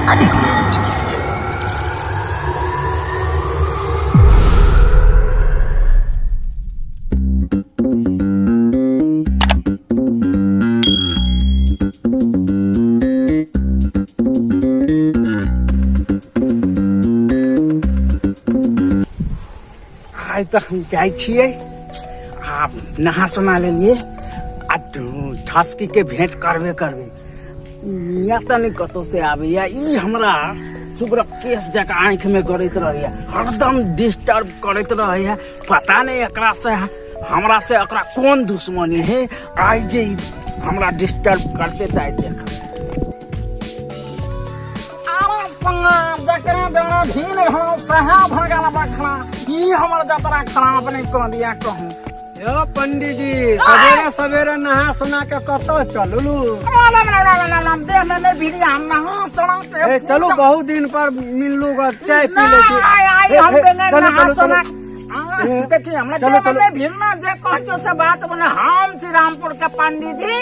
आइ तऽ हम जाइ छियै आ नहा सोना लेलियै आ ठसकी के भेंट करबे करबै। या तऽ नहि कतौ से आबैया, ई हमरा सुगरक केस जकाँ आँखि में गड़ैत रहैया, हरदम डिस्टर्ब करैत रहैया। पता नहि एकरा से हमरा से एकरा कोन दुश्मनी है, आइ जे ई हमरा डिस्टर्ब करते तऽ आइ देख। अरे साहब, जकरा जरा भीड़ हो सहा भगल बखरा, ई हमर जतरा खराब नहीं कह दिया कहूँ। यो पंडित जी, सवेरे सवेरे नहा सोना के कतऽ चललू? राम राम राम राम राम, देह में नहीं भीड़, हम नहा सोना के ए, चलू, बहुत दिन पर मिललू ग, चाय पी ले छी। नहीं, आई ए, हम ए, नहीं चलू, नहा चलू, सोना। चलू। आ, देखिए हमरा चलू, देह में चलू। नहीं भीड़ ना, जे कहै से बात बने। हम छी रामपुर के पंडित जी,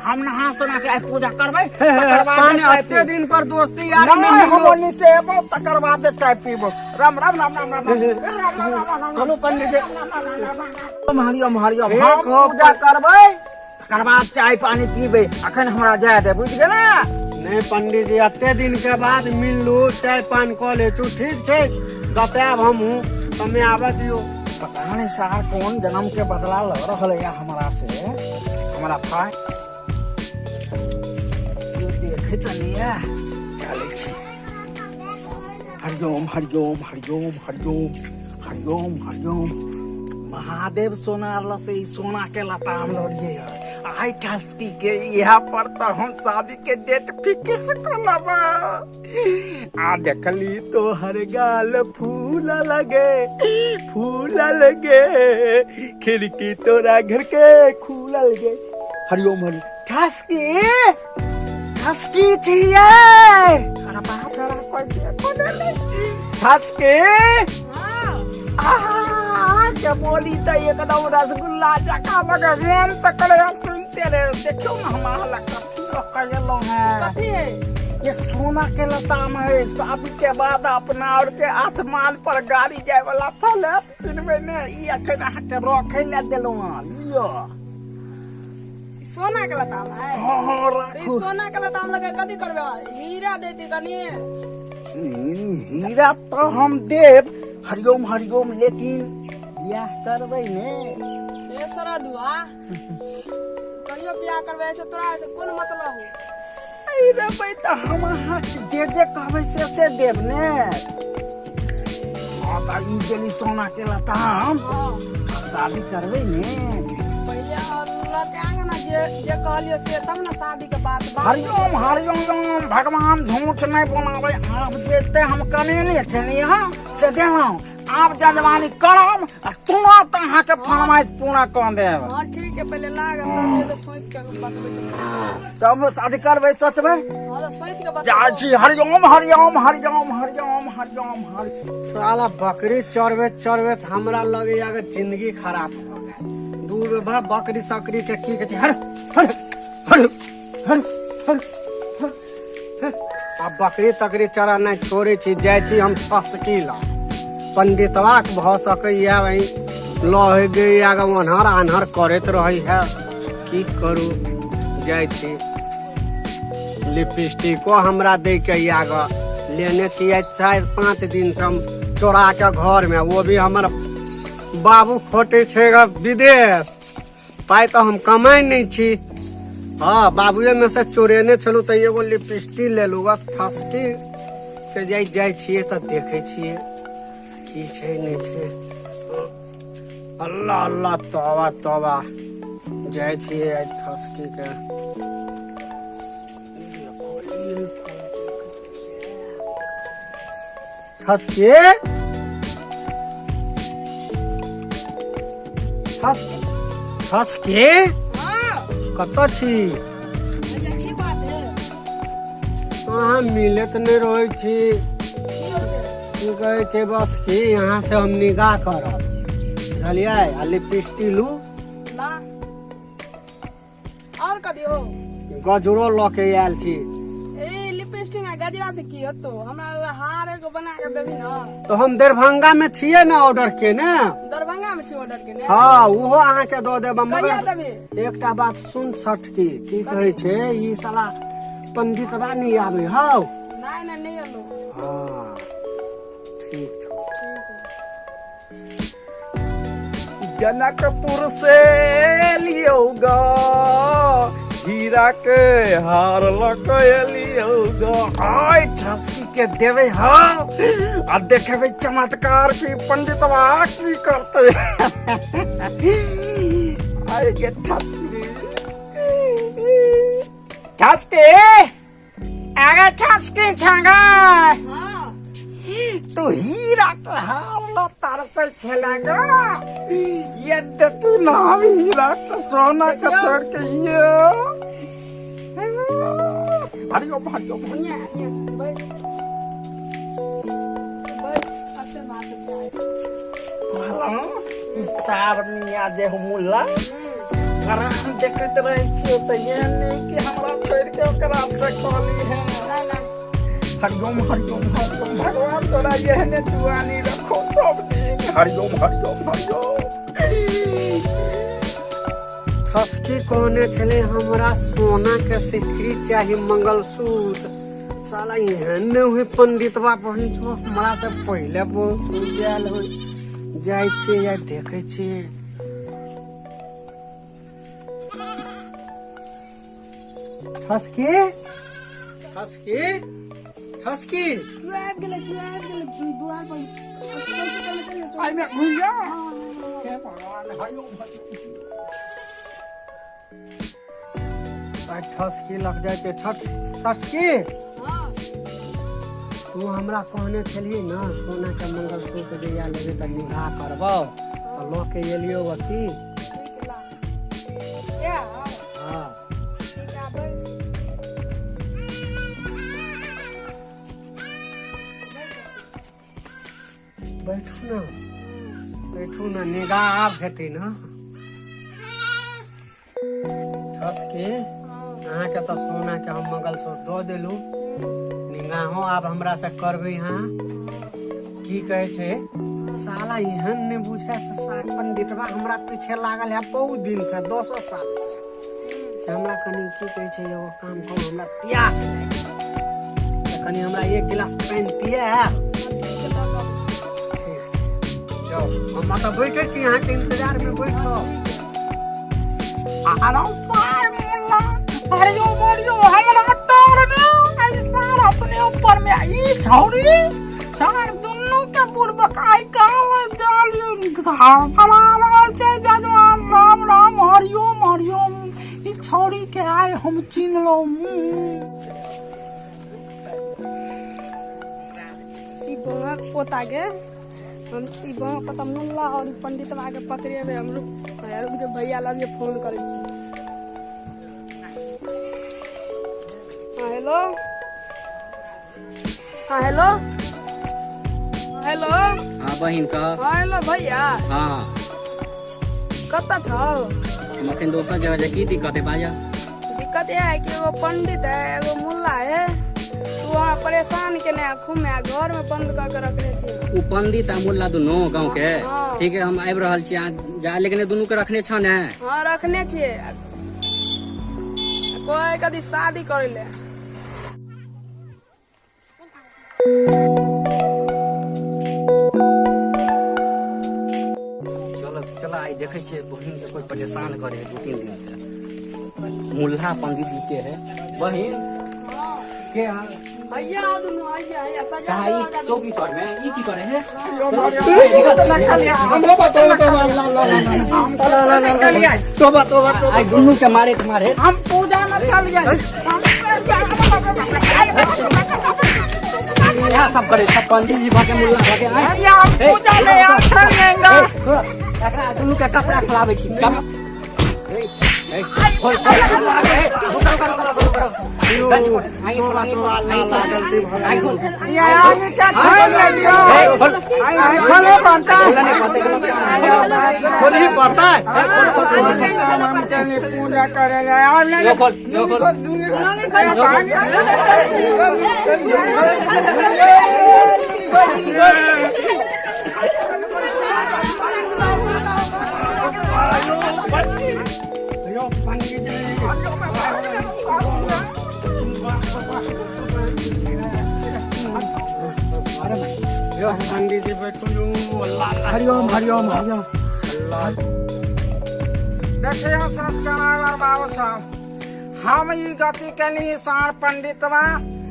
हम नहा सोना के आइ पूजा करबै, हे, हे, तकर बाद पानी चाय अते पीब। दिन पर दोस्ती यारी में नहीं, हम मिललू। ओन्नी से एबो तकर बाद चाय पीबो। राम राम राम राम राम राम राम राम राम राम। चलू पंडित जी। राम हरिओम हरिओम। एक हम हो पूजा करबै तकर बाद चाय पानी पीबै, अखन हमरा जाय दे, बुझि गेलै? नहीं पंडित जी, अते दिन के बाद मिललू, चाय पान कऽ ले छु, ठीक छै, बतायब हमहूँ, समय आबऽ दियौ। पता नहीं सार कौन जन्म के बदला ल रहल है हमरा से। हमरा भाई देखे तो नहीं है, चले छी। हरिओम हरिओम हरिओम हरिओम हरिओम हरिओम। महादेव सोना ल से ई सोना के लताम लड़िए है। आई ठसकी के यहाँ पर तो हम शादी के डेट फिक्स कर लेबा। आ देखली तो हर गाल फूल लगे, फूल लगे, खिड़की तोरा घर के खुलल गे। हरिओम हरि। ठसकी ठसकी छियै। अरे बाप रे बाप, कोई देखो नहीं। ठसकी आहा, के बोली तऽ एकदम रसगुल्ला जकाँ मगर मोन तऽ करे सुनते रहे। देखियौ ने हम अहाँ लग कथी लऽ कऽ एलहुँ हेँ। कथी है? ये सोना के लताम है। शादी के बाद अपना और के आसमान पर गाड़ी जाए वाला फल है, किनबै ने। ई अखन अहाँ के रखै ले देलहुँ हँ, लिअ। सोना के लताम है? हाँ हाँ, तो ई राखू। सोना के लताम लगे कथी करबै? हीरा देती कनी। हीरा तो हम देब हरिओम हरिओम, लेकिन बियाह करबै ने? ए सरदुआ, कहियो बियाह करबै से तोरा से कोन मतलब हो? अरे रे, तऽ हम अहाँ जे जे कहबै से से देब ने। हाँ तऽ ई गेली सोना के लताम। हाँ। शादी करबै ने? पहिले लऽ के आगे ना, जे जे कहलियो से, तब ना शादी के बात बात। हरिओम हरिओम। भगवान झूठ नहीं बोलाबै। आब जेते हम कमेने छलियै हँ से देलहुँ, आब जजवानी करब आ तुरंत अहाँके फरमाइश पूरा कऽ देब। हाँ ठीक है, पहिले लाग तब जे सोच के बतबै छी। तब शादी करबै, सोचबै? हाँ तऽ सोच के जाइ बतबै। छी। हरिओम हरिओम हरिओम हरिओम हरिओम हरि। साला बकरी चरबैत चरबैत हमरा लगैया कि जिंदगी खराब भऽ गेल। दूर बा बकरी सकरी के की कहै छै। हर हर हर हर हर हर हर। आब बकरी तकरी चरा नहि छोड़ै छी, जाइ छी हम ठसकी ला। पंडितवा के भऽ सकैया वही लह गई आगे ओन्हर आन्हर करैत रहै है। की करू, जाइ छी। लिपस्टिको हमरा दै के आगे लेने छियै 4-5 दिन से हम चोरा के घर में, वो भी हमर बाबू खोटे छै ग विदेश, पाइ तऽ हम कमाइ नहि छी। हाँ, बाबुए में से चोरेने छलहुँ तऽ एगो लिपस्टिक लेलहुँ ग। ठसकी के जाइ जाइ छियै तऽ देखै छियै की छै नहि छै। अल्लाह अल्लाह, तौबा तौबा। जाइ छियै आइ ठसकी के। ठसकी ठस ठसकी। हाँ। कतऽ छी? भैया, की बात है? अहाँ मिलैत नहि रहै छी। की हो से? की कहै छै, बस की यहाँ से हम निगाह करब, बुझलियै? आ लिपस्टिक लू। ला, और कथी हो? गजरो लऽ के आयल छी। ए लिपस्टिक लिपस्टिक आ गजरा से की हेतौ? हमरा लए हार एगो बना के देबही ने। तो हम दरभंगा में छियै ने ऑर्डर केने। दरभंगा में छी ऑर्डर केने? हाँ, ओहो अहाँके दऽ देब। कहिया मगर देबही? एकटा बात सुन छठकी, की कहै छै ई साला पंडितबा नहि आबै हौ? नहि नहि, नहि एलौ। हाँ, ठीक छौ। जनकपुर से लियौ ग हीरा के हार लऽ के एलियौ ग। आइ ठसकी के देबै हँ आ देखेबै चमत्कार की पंडितवा की करतै। आइ के ठसकी, ठसकी, अरे ठसकी छंगा। हाँ। तू हीरा के हार ल तरसै छला ग, ये देखू ना, हम हीरा के सोना के छोड़ के ये हरिओम हरिओम। निया निया, बैठ बैठ, अच्छे बात है। कहलहुँ ई सार मियाँ जे हम मुल्ला आराम देखैत रहै छियै तऽ एहन नहि कि हमरा छोड़ि के ओकरा से कहली है। नहि नहि। हरिओम हरिओम हरिओम, भगवान तोरा एहने जुआनी रखो सब दिन। हरिओम हरिओम हरिओम। ठसकी कहने छलै हमरा सोना के सिकरी चाही, मंगलसूत्र। साला एहन नहि हुई पंडितबा बहिन छो हमरा से पहिले पहुँच जायल होइ। जाइ छियै या देखै छियै। ठसकी, ठसकी, ठसकी। क्यों आबि गेलै? क्यों आबि गेलै दुआर पर? एहिमे घुरि जा। हे भगवान, हरिओम हरिओम। आइ ठसकी लग जाइ छै। छठ षठकी। हाँ। तू हमरा कहने छलही ने सोना के मंगलसूत्र जहिया लेबै तऽ निगाह करबौ, तऽ लऽ के एलियौ अथी। ठीक है, ला। ये हाँ। हाँ। ठीक है, बैस। बैठू ने, बैठू ने, निगाह आब हेतै ने। ठसकी, अहाँके तऽ सोना के हम मंगलसूत्र दऽ देलू, निगाहो आब हमरा से करबै। अहाँ की कहै छै? साला एहन नहि बुझे से सार पंडितबा हमरा पीछे लागल है बहुत दिन से, दसो साल से। से हमरा कनि की कहै छै, एगो काम करू, हमरा प्यास लागि गेल। तऽ कनि हमरा एक गिलास पानि पियाएब? ठीक छै, जाउ, हम एतऽ बैठे छी, अहाँके इंतजार मे बैठब। आरो सार मुल्ला, हरिओम हरिओम। हमरा तर में आई सार अपने ऊपर में ई छौरी सार दुनू के बुड़बक आई काल जाल घबरा रहल छै जजमान। राम राम, हरिओम हरिओम। ई छौरी के आइ हम चिन्हलहुँ। ई बौआक पोता के हम, ई बौआ पोता मुल्ला और ई पंडितवा के पकड़ेबै हम। रुक भैया, रुक, जे भैया लग जे फोन करै छी। हाँ हेलो, हाँ हेलो, हेलो। हाँ बहिन कह। हाँ हेलो भैया। हाँ। कतऽ छौ? हम अखन दोसर जगह जे, की दिक्कत है, बाजा। दिक्कत यह है कि एगो पंडित है, एगो मुल्ला है, तू वहाँ परेशान केने है खूब में, घर में बंद कर के रखने छी। ओ पंडित आ मुल्ला दुनू गाँव के? हाँ। ठीक है, हम आबि रहल छी, अहाँ जा, लेकिन दुनू के रखने छ ने? हाँ, रखने छियै। कोई कदी शादी करे ले। चलो चलो, आइ देखै छियै बहिन के कोई परेशान करे है 2-3 दिन से, मुल्ला पंडित जी के है। बहिन के हाल? भैया दुनू भैया भैया सजा कहाँ दो ई आगा। चौकी तर में ई की करे है? तोबा तोबा तोबा। आइ दुनू के मारे के मारे। हम पूजा में चल गए। इएह सब करे सब पंडित जी भके मुल्ला भके आइ। भैया, हम पूजा में आ चलेंगे। एकरा दुनू के कपड़ा खोलाबै छी। ए, ए, खोल, खोल, खोल, ए, रुको, रुको, रुको, रुको, रुको। तोरा तोरा लाला गलती भऽ गेल। ये आगे क्या छोड़ दियो आई खोले बनता खोलही पड़ता है हम के पूजा करे जाए यो खोल यो खोल। यो पंडित जी। अरे भाई, यो पंडित जी बैठो यो अल्लाह। हरिओम हरिओम हरिओम। देखियो संस्कार और बाबू साहब, हम ई गति केनी सार पंडितवा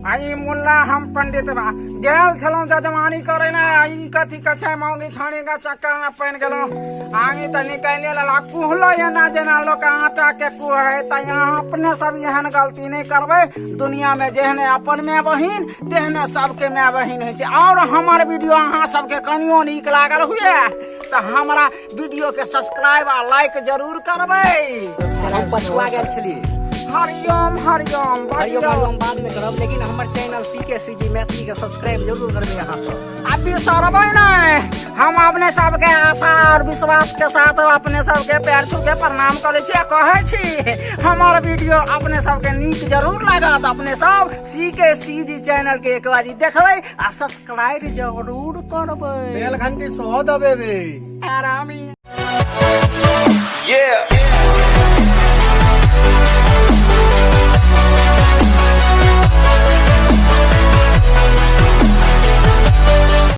आ ई मुल्ला हम पंडितवा गेल छलहुँ जजमानी करे ने, आ ई कथी कहै छै मौगी छाणी के चक्कर में पड़ि गेलहुँ। आगे तऽ निकालि लेला कुहलो एना जेना लोक आटा के कुहे। तऽ यहाँ अपने सब एहन गलती नहि करबै। दुनिया में जेहने अपन माय बहिन तेहने सबके माय बहिन होइ छै। और हमर वीडियो अहाँ सबके कनियो नीक लागल हुए तऽ हमरा वीडियो के सब्सक्राइब आ लाइक जरूर करबै। हम पछुआ गेल छलियै। हरिओम हरिओम। हरिओम हरिओम बाद में करब, लेकिन हमर चैनल CKCG Maithili के सब्सक्राइब जरूर करबै अहाँ सब। आ बिसरबै नहि। हम अपने सबके आशा और विश्वास के साथ अपने सबके पैर छू के प्रणाम करै छी आ कहै छी हमर वीडियो अपने सबके नीक जरूर लागत। अपने सब CKCG channel के एक बारी देखबै आ सब्सक्राइब जरूर करबै, बेल घंटी सेहो दबेबै। आरामी। Yeah.